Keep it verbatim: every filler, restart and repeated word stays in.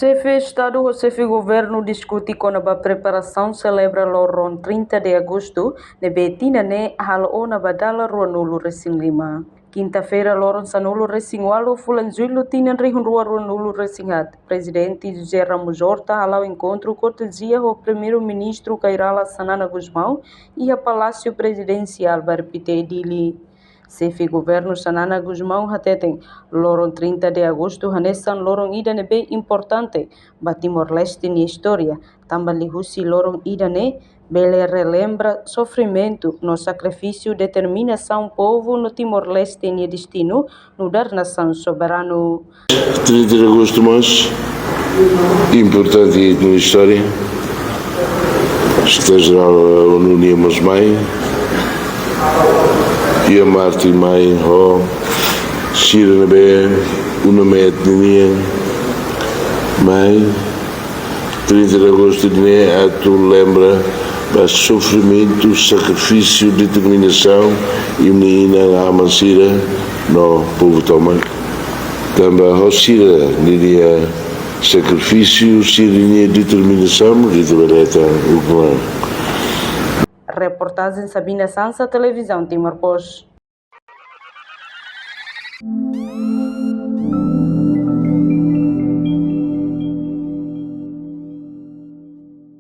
Xefe Estadu ho Xefe Governu diskute kona-ba preparasaun selebra loron trinta de Agostu, ne'ebé tinan ne'e halo ona ba dala ruanulu resin lima. Kinta-feira, loron sanulu resin ualu, fulan Jullu, tinan rihun rua ruanulu resin haat, Prezidente José Ramos Horta hala'o enkontru kortezia ho Primeiru-Ministru Kay Rala Xanana Gusmão iha Palásiu Prezidensiál Bairru Pité, Dili. Xefe Governu Xanana Gusmão hateten, loron trinta de Agostu hanesan loron ida ne'ebé importante ba Timor-Leste nia istória, tanba liuhusi loron ida-ne'e bele relembra sofrimentu no sakrifísiu, determinasaun povu no Timor-Leste nia destinu nu'udar nasaun soberanu. Trinta de Agostu mós importante iha ita-nia istória. Sekretáriu-Jerál ONU nian mós mai, iha Martin mai ho sira ne'ebé UNAMET nian mai. Trinta de Agostu ne'e atu lembra ba sofrimentu, sakrifísiu, determinasaun iha nia inan-aman sira no povu tomak. Tanba ho sira-nia sakrifísiu, sira-nia determinasaun, ita bele hetan ukun-an. Reportajen Sabina Sansa, Televizaun Timor Post.